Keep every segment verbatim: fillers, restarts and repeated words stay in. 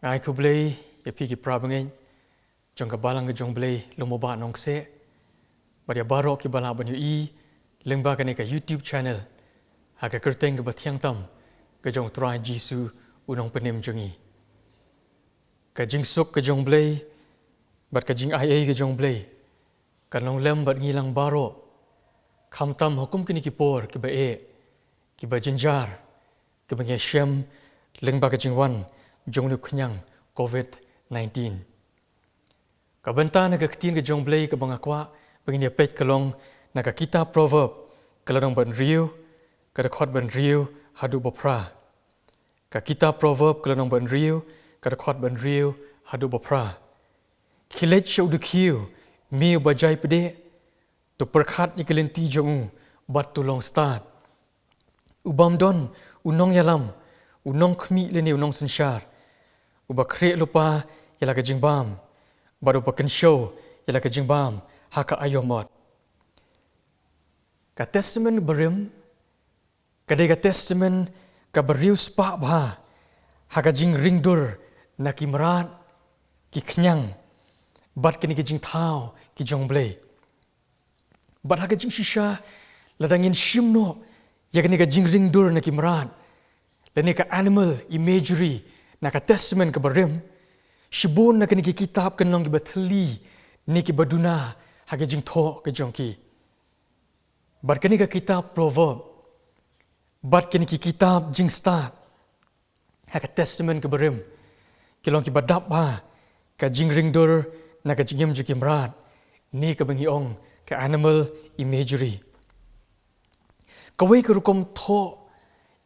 Nga ai khublei ïa phi ki para bangeit jong ka balang ka jong U Blei lem bad nongkseh, bad ïa baroh kiba lah ban ïohi lyngba kane ka YouTube channel ha ka kyrteng kaba thiang tam ka jong U Trai Jisu U Nongpynim jong ngi. Ka jingsuk ka jong U Blei bad ka jingaiei ka jong U Blei kan long lem bad ngi lang baroh, khamtam ha kum kine ki por kiba eh, kiba jynjar, kiba ngi shem lyngba ka jingwan jong une u khñiang covid nineteen. Ka bynta na ka ktien ka jong U Blei kaba nga kwah ba ngin ïa peit ka long na ka kitab Proverb, ka lynnong ba hynriew, ka dkhot ba hynriew haduh ba phra. Ka kitab Proverb, ka lynnong ba hynriew, ka dkhot ba hynriew haduh ba phra. Khie leit sha u dkhiew, me uba jai pdeh, to pyrkhat ïa ki lynti jong u bad to long stad. U bym don u nongïalam, u nongkhmih lane u nongsynshar, uba khreh lypa ïa la ka jingbam, bad uba kynshew ïa la ka jingbam ha ka aïom ot. Ka Testament Barim ka dei ka Testament kaba riewspah bha ha ka jingringdur na ki mrad, ki khñiang, bad kine ki jingthaw ki jong U Blei. Bad ha ka jingshisha, lada ngin shim noh ïa kane ka jingringdur na ki mrad, lane ka animal imagery na ka Testament ka Barim, shibun na kine ki kitab kan long kiba thylli ne kiba duna ha ka jingthoh ka jong ki. Bad kane ka kitab Proverb bad kine ki kitab jingstad ha ka Testament ka Barim ki long kiba dap bha ka jingringdur na ka jingim jong ki mrad, ne kaba ngi ong ka animal imagery. Kawei ka rukom thoh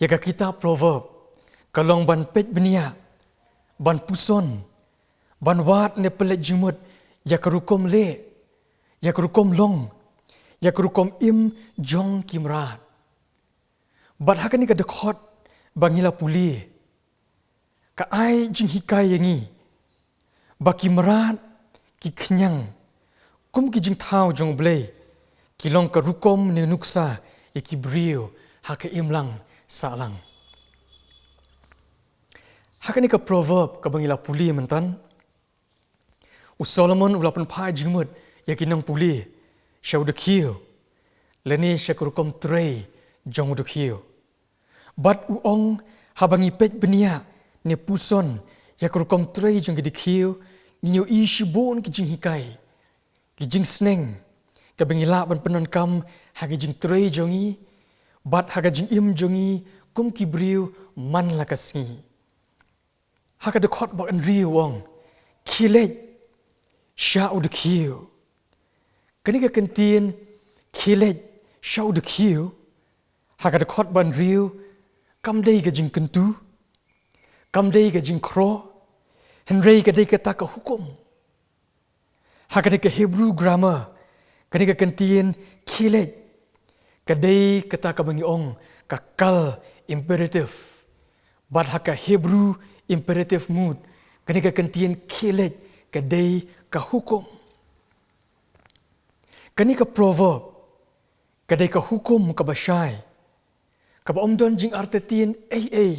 ïa ka kitab Proverb ka long ban peit bniah, ban puson, ban wad ne pynleit jingmut ïa ka rukom leh, ïa ka rukom long, ïa ka rukom im jong ki mrad. Bad ha kane ka dkhot ba ngi la pule, ka ai jinghikai ïa ngi ba ki mrad, ki khñiang, kum ki jingthaw jong U Blei, ki long ka rukom ne nuksa ïa ki briew ha ka imlang sahlang. Ha kane ka Proverb kaba ngi la pule mynta, u Solomon u la pynphai jingmut ïa ki nongpule sha u dkhiew, lane sha ka rukom trei jong u dkhiew. Bad u ong, haba ngi peit bniah ne puson ïa ka rukom trei jong ki dkhiew, ngin ïohi shibun ki jinghikai, ki jingsneng kaba ngi lah ban pyndonkam ha ki jingtrei jong ngi bad ha ka jingim jong ngi kum ki briew man la ka sngi. Ha ka dkhot ba hynriew u ong, khie leit sha u dkhiew. Kane ka kyntien khie leit sha u dkhiew ha ka dkhot ba hynriew kam dei ka jingkyntu, kam dei ka jingkhroh, hynrei ka dei kata ka hukum. Ha kane ka Hebrew grammar, kane ka kyntien khie leit ka dei kata kaba ngi ong ka kal imperative. Bad ha ka Hebrew imperative mood, kane ka kyntien khie leit ka dei ka hukum. Kane ka Proverb ka dei ka hukum kaba shai, kaba ym don jingartatien ei ei,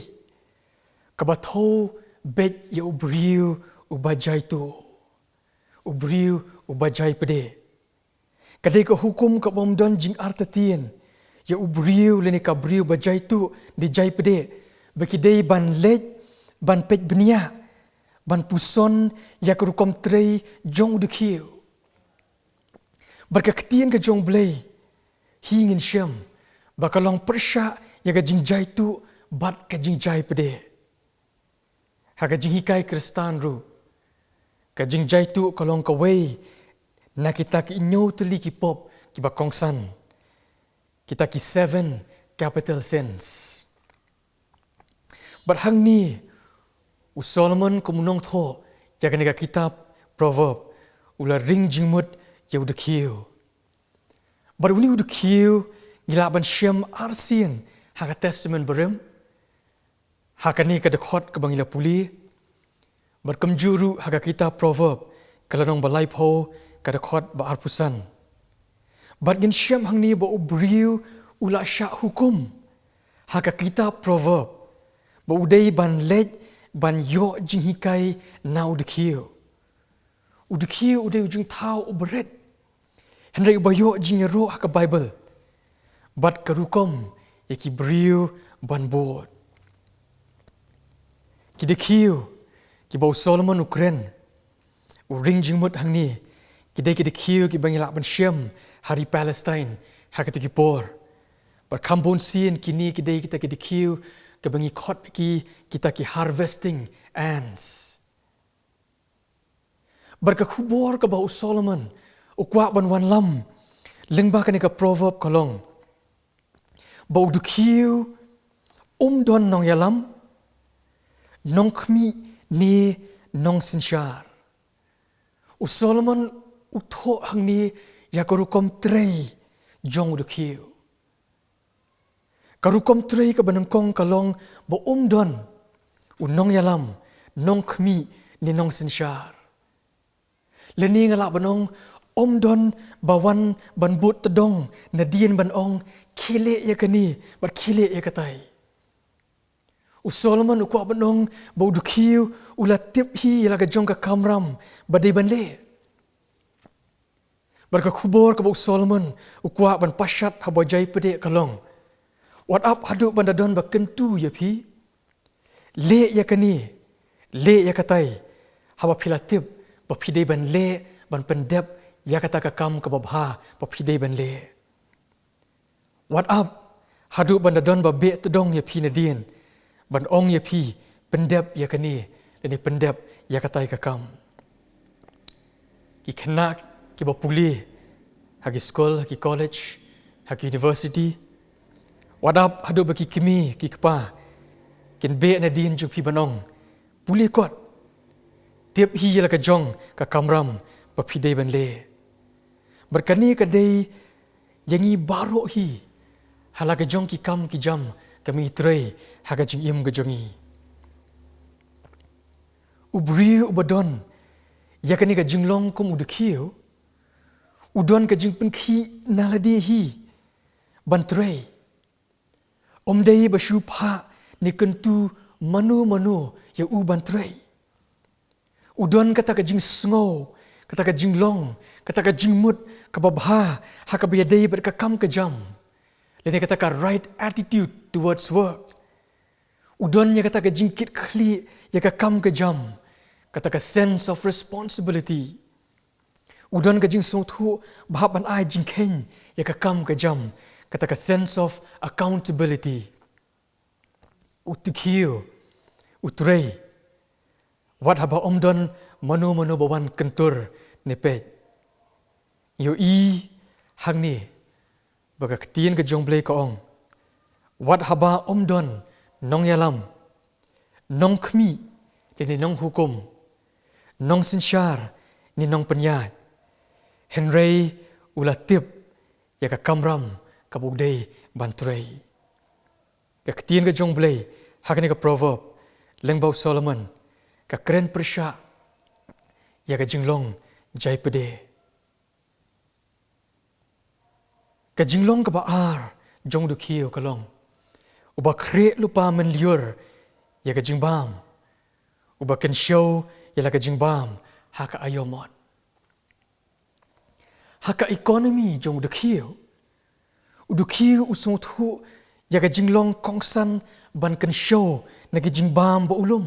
kaba thew beit ïa u briew uba jaituh, u briew uba jai pdeh. Ka dei ka hukum kaba ym don jingartatien ïa u briew lane ka briew ba jaituh ne jai pdeh, ba ki dei ban leit, ban peit bniah, ban puson ïa ka rukom trei jong u dkhiew. Bad ka ktien ka jong U Blei, hi ngin shem ba ka long pyrshah ïa ka jingjaituh bad ka jingjai pdeh. Ha ka jinghikai Khristan ruh, ka jingjaituh ka long kawei na kita ki hynñiew tylli ki pop kiba kongsan, kita ki seven capital sins. Bad hangne u Solomon kum u nongthoh ïa kane ka kitab Proverb u la ring jingmut ïa u dkhiew. Bad une u dkhiew ngi lah ban shem arsien ha ka Testament Barim, ha kane ka dkhot kaba ngi la pule, bad kumjuh ruh ha ka kitab Proverb ka lynnong ba laiphew, ka dkhot ba arphew san. Bad ngin shem hangne ba u briew u la shah hukum ha ka kitab Proverb ba u dei ban leit, ban ïoh jinghikai na u dkhiew. U dkhiew u dei u jingthaw u barit, hynrei uba ïoh jingïaroh ha ka Baibl bad ka rukom ïa ki briew ban bud. Ki dkhiew kiba u Solomon u kren, u ring jingmut hangne, ki dei ki dkhiew kiba ngi lah ban shem ha ri Palestine ha kito ki por. Bad kham bun sien kine ki dei kita ki dkhiew kiba ngi khot ki, kita ki harvesting ants. Bad ka khubor kaba u Solomon u kwah ban wanlam lyngba kane ka proverb ka long ba u dkhiew um don nongïalam, nongkhmih ne nongsynshar. U Solomon u thoh hangne ïa ka rukom trei jong u dkhiew. Ka rukom trei kaba nyngkong ka long ba um don u nongïalam, nongkhmih ne nongsynshar. Lane nga lah ban ong, um don ba wan ban bud tdong nadien ban ong, khie leh ïa kane bad khie leh ïa katai. U Solomon u kwah ban ong ba u dkhiew u la tip hi ïa la ka jong ka kamram ba dei ban leh. Bad ka khubor kaba u Solomon u kwah ban pashat ha ba jai pdeng ka long, wat ap haduh ban da don ba kyntu ïa phi. Leh ïa kane, leh ïa katai, haba phi la tip ba phi dei ban leh, ban pyndep ïa kata ka kam kaba bha ba phi dei ban leh. Wat ap haduh ban da don ba beh tdong ïa phi nadien ban ong ïa phi, pyndep ïa kane lane pyndep ïa katai ka kam. Ki khynnah kiba pule ha ki skul, ha ki college, ha ki university, wat ap haduh ba ki kmie ki kpa kin beh nadien jong phi ban ong, pule kot, tip hi ïa la ka jong ka kamram ba phi dei ban leh. Bad kane ka dei ïa ngi baroh hi ha la ka jong ki kam ki jam kaba ngi trei ha ka jingim ka jong ngi. U briew uba don ïa kane ka jinglong kum u dkhiew u don ka jingpynkhih na lade hi ban trei. Um dei ba shu phah ne kyntu mano mano ïa u ban trei. U don kata ka jingsngew, kata ka jinglong, kata ka jingmut kaba bha ha kaba ïadei bad ka kam ka jam, lane kata ka right attitude towards work. U don ïa kata ka jingkitkhlieh ïa ka kam ka jam, kata ka sense of responsibility. U don ka jingsngewthuh ba hap ban ai jingkheiñ ïa ka kam ka jam, kata ka sense of accountability. U dkhiew u trei wat haba um don mano mano ba wan kyntur ne peit. Ïohi hangne ba ka ktien ka jong Blei ka ong, wat haba um don nongïalam, nongkhmih lane nonghukum, nongsynshar ne nongpynïaid, hynrei u la tip ïa ka kamram kaba u dei ban trei. Ka ktien ka jong Blei ha kane ka proverb lyngba u Solomon ka kren pyrshah ïa ka jinglong jai pdeng. Ka jinglong kaba ar jong u dkhiew ka long uba khreh lypa mynlyiur ïa ka jingbam, uba kynshew ïa la ka jingbam ha ka aiomot. Ha ka economy jong u dkhiew, u dkhiew u sngewthuh ïa ka jinglong kongsan ban kynshew na ki jingbam ba u lum,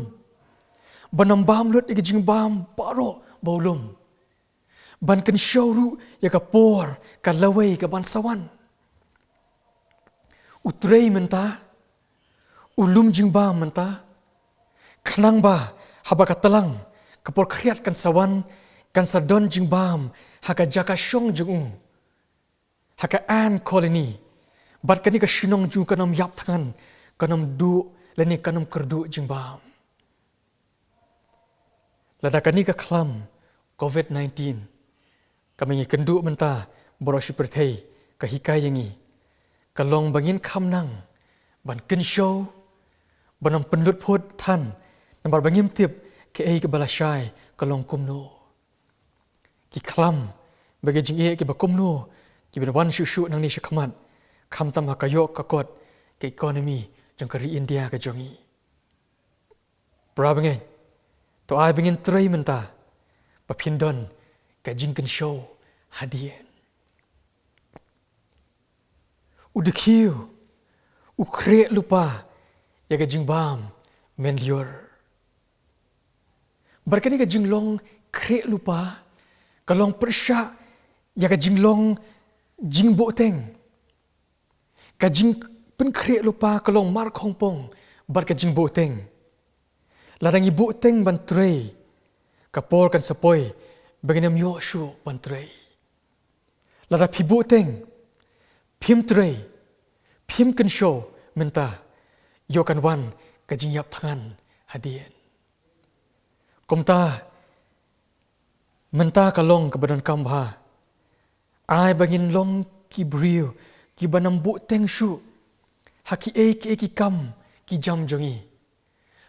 ban ym bam lut ïa ki jingbam baroh ba u lum, ban kynshew ruh ïa ka por ka lawei ka ban sa wan. U trei mynta, u lum jingbam mynta, khnang ba haba ka tlang ka por khriat kan sa wan, kan sa don jingbam ha ka jaka shong jong u, ha ka ant colony, bad kane ka shnong jong u kan ym ïap thngan, kan ym duh lane kan ym kyrduh jingbam. Lada kane ka khlam covid nineteen kaba ngi kynduh mynta baroh shi pyrthei ka hikai ïa ngi, ka long ba ngin kham nang ban kynshew, ban ym pynlut phut than, namar ba ngim tip kaei kaba lashai ka long kumno. Ki khlam bad ki jingeh kiba kumno kiban wan shuh shuh nangne shakhmat, khamtam ha ka ïoh ka kot ka economy jong ka ri India ka jong ngi. Para bangeit, to ai ba ngin trei mynta ba phin don ka jingkynshew hadien. U dkhiew u khreh lypa ïa ka jingbam mynlliur. Bad kane ka jinglong khreh lypa ka long pyrshah ïa ka jinglong jingbuhteng. Ka jingpynkhreh lypa ka long markhongpong bad ka jingbuhteng. Lada ngi buhteng ban trei, ka por kan sa poi ba ngin ym ïoh shuh ban trei. Lada phi buhteng, phim trei, phim kynshew mynta, ïoh kan wan ka jingïap thngan hadien. Kumta mynta ka long kaba donkam bha. Ai ba ngin long ki briew kiba nym buhteng shuh ha kiei kiei ki kam ki jam jong ngi.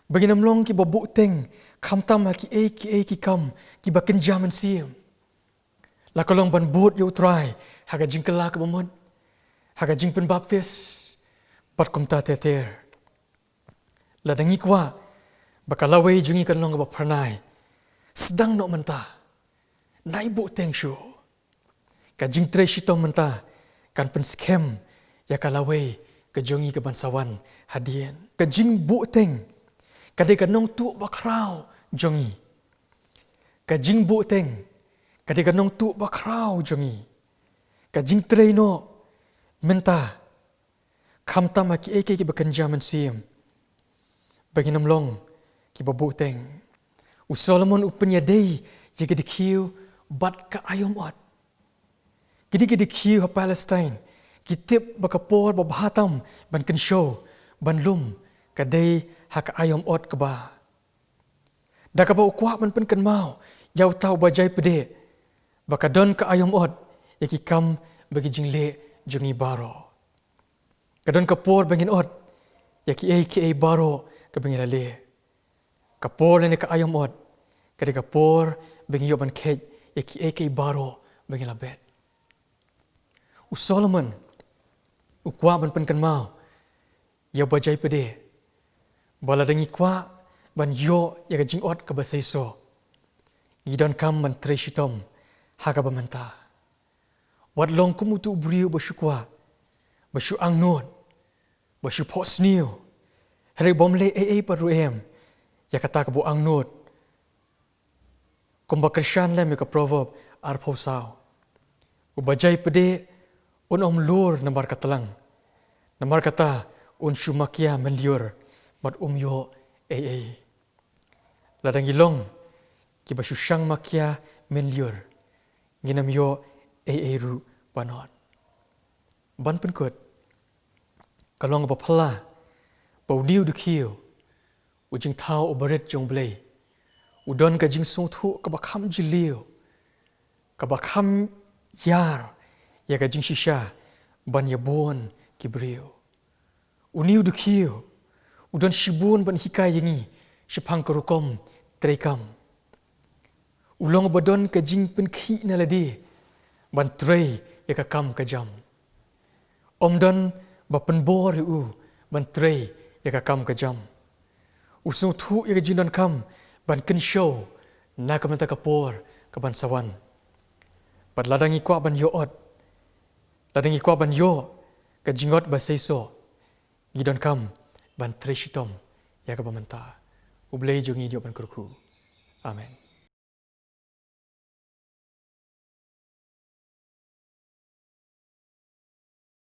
Ba ngin nym long kiba buhteng khamtam ha kiei kiei ki kam kiba kynja mynsiem. La ka long ban bud ïa U Trai ha ka jingkylla kaba mut, ha ka jingpynbaptis, bad kumta ter ter. Lada ngi kwah ba ka lawei jong ngi kan long kaba phyrnai, sdang noh mynta. Nai buhteng shuh. Ka jingtrei shitom mynta kan pynskhem ïa ka lawei ka jong ngi kaban sa wan hadien. Ka jingbuhteng ka dei ka nongtuh bakhraw jong ngi. Ka jingbuhteng ka dei ka nongtuh bakhraw jong ngi. Ka jingtrei noh mynta khamtam ha kiei kiei kiba kynja mynsiem, ba ngin ym long kiba buhteng. U Solomon u pynïadei ïa ki dkhiew bad ka aïom ot. Kine ki dkhiew ha Palestine ki tip ba ka por ba bha tam ban kynshew, ban lum, ka dei ha ka aïom ot kaba. Da kaba u kwah ban pynkynmaw ïa uta uba jai pdeh ba ka don ka aïom ot ïa ki kam bad ki jingleh jong ngi baroh. Ka don ka por ba ngin ot ïa kiei kiei baroh kaba ngi la leh. Ka por lane ka aïom ot ka dei ka por ba ngi ïoh ban kheit ïa kiei kiei baroh ba ngi la bet. U Solomon u kwah ban pynkynmaw ïa uba jai pdeh ba lada ngi kwah ban ïoh ïa ka jingot kaba seisoh, ngi donkam ban trei shitom ha kaba mynta. Wat long kum utu u briew ba shu kwah, ba shu angnud, ba shu phohsniew, hynrei bym leh ei ei pat ruh em ïa kata kaba u angnud. Kumba kyrshan lem ïa ka Proverb arphew saw, uba jai pdeh un ym lur namar ka tlang, namar kata un shu makia mynlur bad um ïoh ei ei. Lada ngi long kiba shu shang makia mynlur, ngin ym ïoh ei ei ruh ban ot. Ban pynkut, ka long kaba phylla ba une u dkhiew, u jingthaw uba rit jong U Blei, u don ka jingsngewthuh kaba kham jylliew, kaba kham ïar ïa ka jingshisha ban ïa bun ki briew. Une u dkhiew u don shibun ban hikai ïa ngi shaphang ka rukom treikam. U long uba don ka jingpynkhih na lade ban trei ïa ka kam ka jam. Ym don ba pynbor ïa u ban trei ïa ka kam ka jam. U sngewthuh ïa ka jingdonkam ban kynshew na ka bynta ka por kaban sa wan. Bad lada ngi kwah ban ïoh ot, lada ngi kwah ban ïoh ka jingot ba seisoh, ngi donkam ban trei shitom ïa kaba mynta. U Blei jong ngi un ïoh ban kyrkhu. Amen.